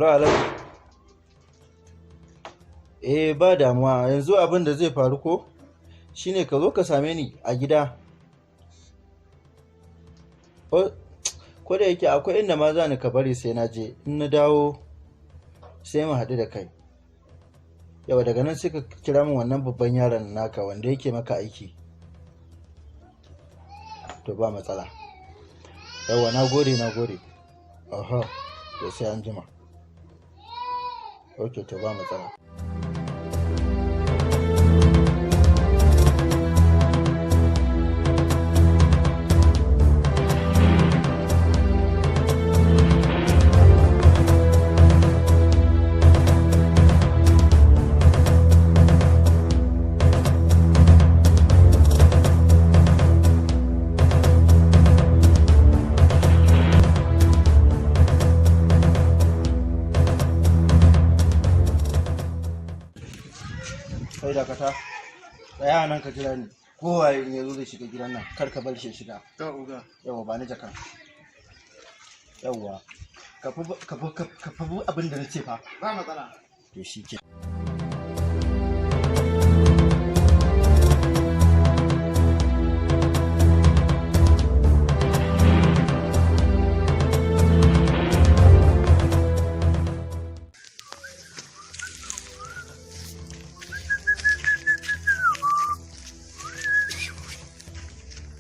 Hello, Alhaji. Eh, ba damuwa, yanzu abin da zai faru ko shine ka zo ka same ni a gida. Ko da yake akwai inda ma za ni, ka bari sai na je, in na dawo sai mu haɗu da kai. Yau daga nan sai ka kira min wannan babban yaron naka wanda yake maka aiki. To ba matsala. Yawwa, na gode, na gode. Aha, to sai an jima. Ok, to ba matsala. Kai, dakata, tsaya nan ka jira ni. Kowa in ya zo zai shiga gidan nan, kar ka bar shi ya shiga. To, uga. Yawwa, ba ni jaka. Yawwa, ka fi abin da na ce fa. Ba matsala. To shi ke.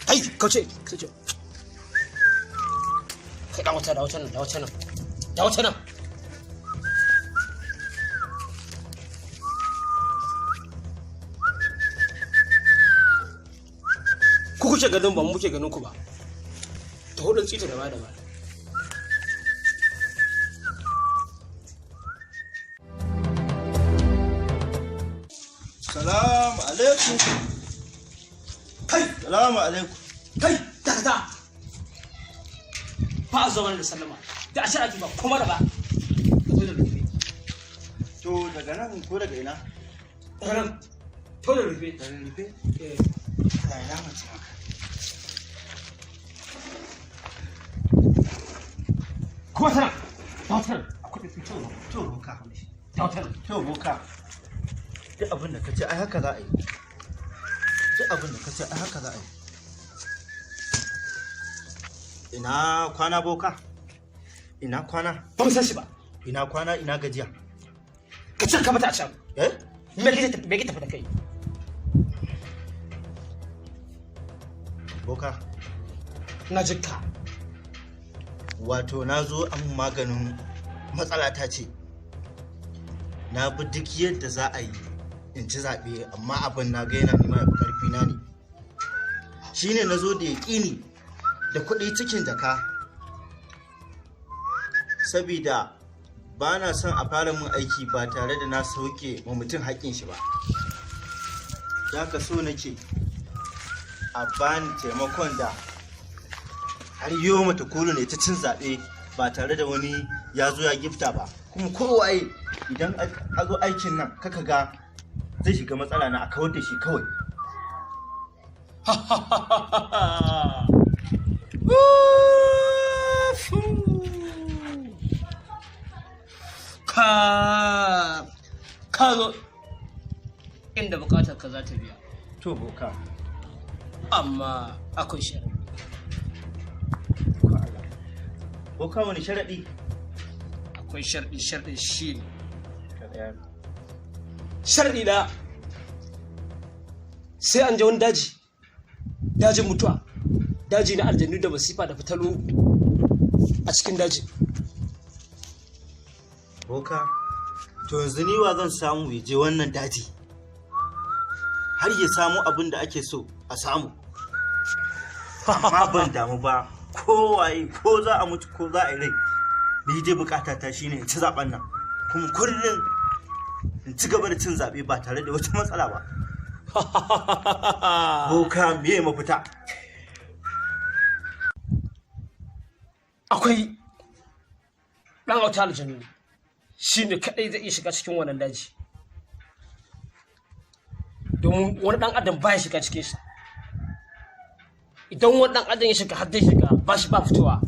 Kai, kauce, kauce. Kai, dan wata, da wata nan, da wata nan, da wata nan. Ku kuke ganin ba mu muke ganin ku ba. Ta hudun tsita da ba da ba. Salamu alaikum. Kai. Salamu alaikum. Kai, dakata. Ba a zo mana da sallama da a shiraki ba kuma da ba ka zo da rufe. To daga nan ko daga ina? Daga nan, to da rufe. Daga rufe. Eh. Da ina mace maka. Kuma tana da wata nan akwai da fito. To boka. Da wata nan. To boka, duk abin da ka ce ai haka za a yi. Duk abin da ka ce ai haka za a yi. Ina kwana, boka? Ina kwana? Ba mu san shi ba. Ina kwana, ina gajiya? Ka cire ka mata a can. Eh. Me ke tafi da kai? Boka. Na jinka. Wato na zo an maganin matsala ta ce. Na bi duk yadda za a yi in ci zaɓe, amma abin na ga yana nema ya fi ƙarfi na ne. Shine na zo da yaƙini da kuɗi cikin jaka, sabida ba na son a fara min aiki ba tare da na sauke ma mutum haƙƙin shi ba. Ya ka so nake a bani taimakon da har yiwu mata kulu ne ta cin zaɓe ba tare da wani ya zo ya gifta ba, kuma kowaye idan a zo aikin nan kaka ga zai shiga matsala na, a kawar da shi kawai. Ka zo inda bukatar ka za ta biya. To boka. Amma akwai sharaɗi. Ko Allah. Boka, wani sharaɗi? Akwai sharɗi. Sharɗin shi ne Ka tsaya. Sharɗi da sai an je wani daji, dajin mutuwa, daji na aljannu da masifa da fitalo a cikin daji. Boka, to yanzu ni wa zan samu ya je wannan daji har ya samu abin da ake so a samu? Amma ban damu ba, kowaye, ko za a mutu ko za a yi rai, ni dai bukata ta shine in ci zaben nan, kuma kullum in ci gaba da cin zaɓe ba tare da wata matsala ba. Boka, meye mafita? Akwai ɗan auta aljannu, shi ne kaɗai zai iya shiga cikin wannan daji, domin wani ɗan adam baya shiga cikin shi. Idan wani ɗan adam ya shiga, har dai shiga, ba shi ba fitowa.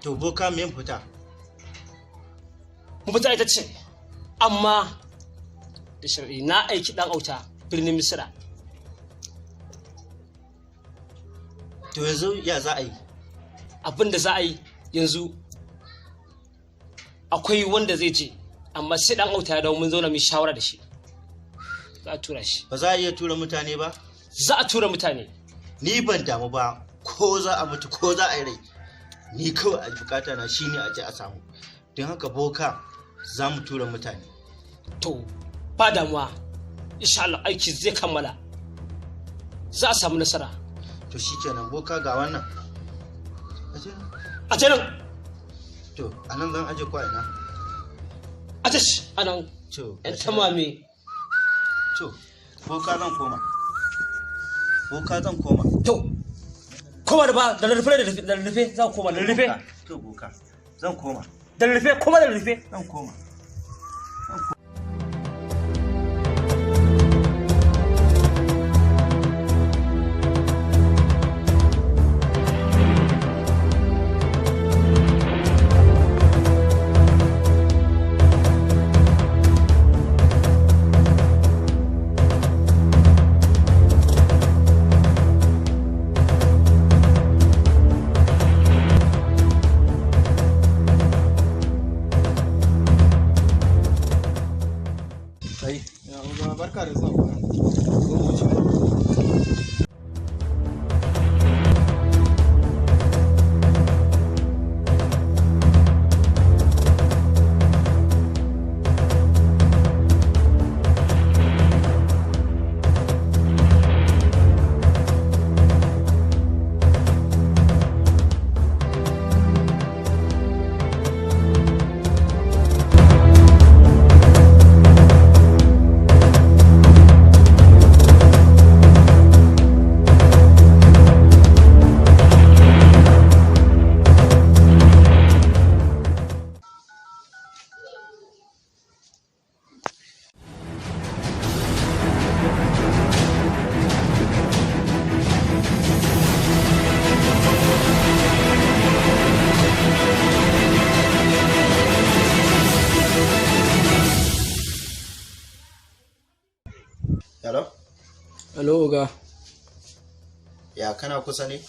To boka, me fita? Mafita ita ce, amma da shari'i, na aiki dan auta birnin Misira. To yanzu ya za a yi? Abin da za a yi yanzu, akwai wanda zai je, amma sai dan auta ya dawo mun zauna mun shawara da shi, za a tura shi. Ba za a iya tura mutane ba? Za a tura mutane. Ni ban damu ba ko za a mutu ko za a yi rai, ni kawai a bukata na shine a je a samu. Don haka boka, za mu tura mutane. To ba damuwa, insha Allah aiki zai kammala, za a samu nasara. To shikenan boka, ga wannan. Aje nan. A je nan. To a nan zan aje ko a ina? A je shi a nan. To yan tamame. To boka, zan koma. Boka, zan koma. To koma da ba da rarrafe, da rarrafe za ku koma da rarrafe. To boka, zan koma. Da rarrafe, koma da rarrafe. Zan koma. Kai, ya uga, barka da zuwa gona. Zo mu wuce. Hello? Hello, Oga. Ya kana kusa ne?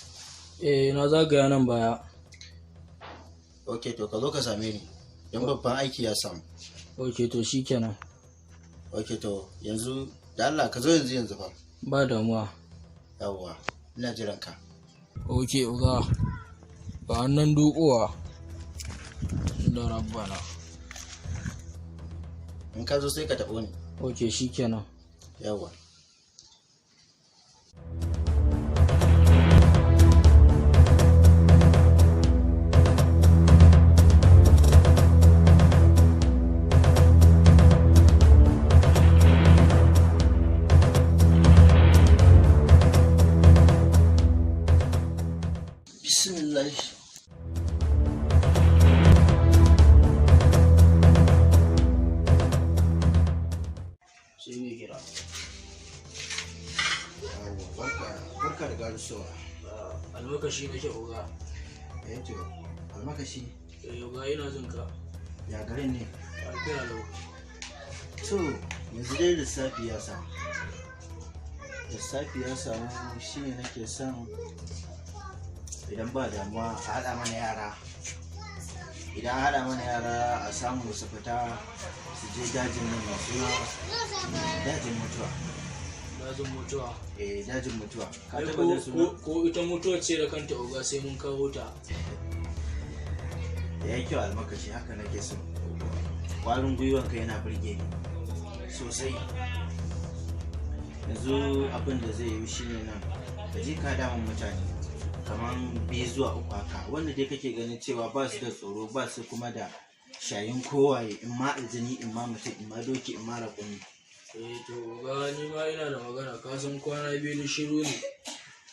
Eh, na zagaya nan baya. Ok, to ka zo ka same ni don babban aiki ya samu. Ok, to shikenan. Ok, to yanzu da Allah ka zo yanzu yanzu fa. Ba damuwa. Yawwa, ina jiran ka. Ok, Oga. Ga hannun dukowa. Da rabbana. In ka zo sai ka taɓo ni. Ok, shikenan. Yawwa. Bismillah. Sai mai kira. Yawwa, barka, barka da garusowa. Almakashi nake, Oga. Eh to, almakashi. Eh, Oga, ina jin ka. Ya garin ne? Lafiya lau. To, yanzu dai lissafi ya samu. Lissafi ya samu, shine nake son idan ba damuwa a haɗa mana yara. Idan a haɗa mana yara a samu su fita su je dajin nan mai suna dajin mutuwa. Dajin mutuwa. Eh, dajin mutuwa. Ka Ai, taɓa ko, jin suna? ko ita mutuwa ce da kanta, Oga, sai mun kawo ta. Da ya kyau almakashi, haka nake so. Ƙwarin gwiwanka yana burge ni sosai. Yanzu abin da zai yi shine nan ka je ka damun mutane kamar biyu zuwa uku haka, wanda dai kake ganin cewa ba su da tsoro, ba su kuma da shayin kowaye, in ma aljini, in ma mutum, in ma doki, in ma raƙumi. Eh to Oga, ni ma ina da magana, ka san kwana biyu da shiru ne.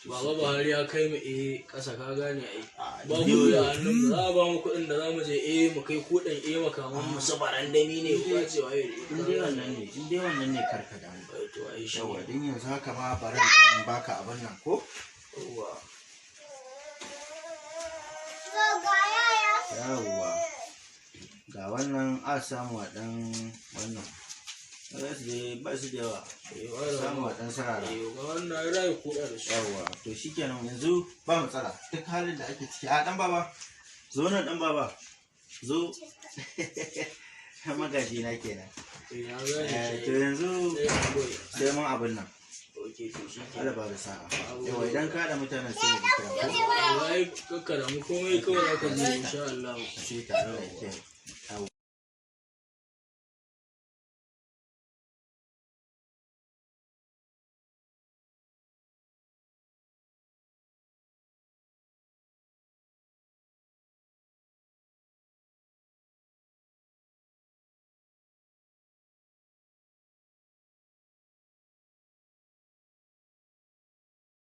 Baba Buhari ya kai mu ƙasa, ka gane ai. Ba mu da hannun mu, za a ba mu kuɗin da za mu je mu kai kuɗin makaman mu su barandami ne ko ce waye. In dai wannan ne, in dai wannan ne, karka damu. Eh, to ai shi. Yawa, din yanzu haka ma bari in baka abin nan ko Yawwa. Ga yaya. Yawwa, ga wannan a samu a ɗan wannan. Za su je ba su da yawa. Eh, ba da Samu a ɗan sarara. Eh, oga, wannan ai rayu kuɗa da su. Yawwa, to shikenan, yanzu ba matsala. Duk halin da ake ciki. A ɗan baba, zo nan ɗan baba. Zo. Magaji na kenan. Eh, na gane Eh, shi. to yanzu Sai an goyi. sai mun abin nan. Okay, to shi Allah kenan. ba da sa'a. Yawa, idan ka da mutanen sai mu kira ko. Ai, kakka damu, komai kawai za ka je insha Allah. Sai ka Allah ya kiyaye.